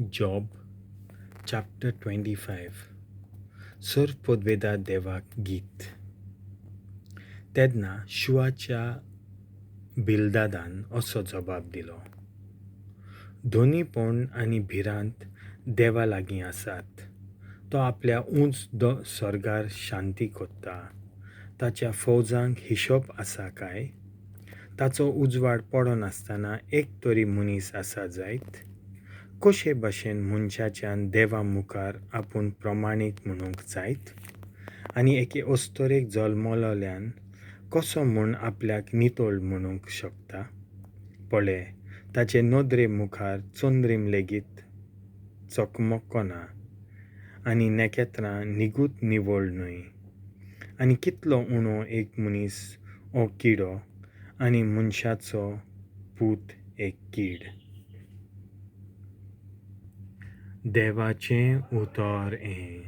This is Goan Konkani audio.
Job chapter 25. सर्वपदवेदा देवाक गीत. तेन्ना शुआच्या बिलदादान असो जबाब दिलो, धोनीपण आनी भिरांत देवा लागीं आसात. तो आपल्या उंच सर्गार शांती कोत्ता. ताच्या फौजांक हिशोब आसा काय? ताचो उजवाड पडनासतना एक तरी मनीस आसा जायत? कशे भशेन मनशाच्यान देवा मुखार आपूण प्रमाणीक म्हणूंक जायत? आनी एके अस्तरेक जल्मलोल्यान कसो म्हूण आपल्याक नितळ म्हणूंक शकता? पळय, ताचे नदरे मुखार चंद्रीम लेगीत चकमकना आनी नखेत्रां निगूत निवळ न्हय. आनी कितलो उणो एक मनीस हो किडो आनी मनशाचो पूत एक कीड. देवाचें उतर हें.